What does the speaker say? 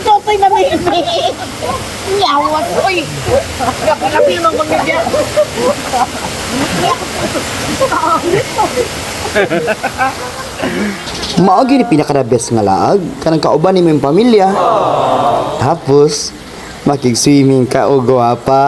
Tutoy na may Yawas, oy. Gabi-gabi naman kami dyan. Mao gyud ni pinaka the best nga laag kanang kauban nimo imong pamilya. Tapos makig-swimming ka og gwapa.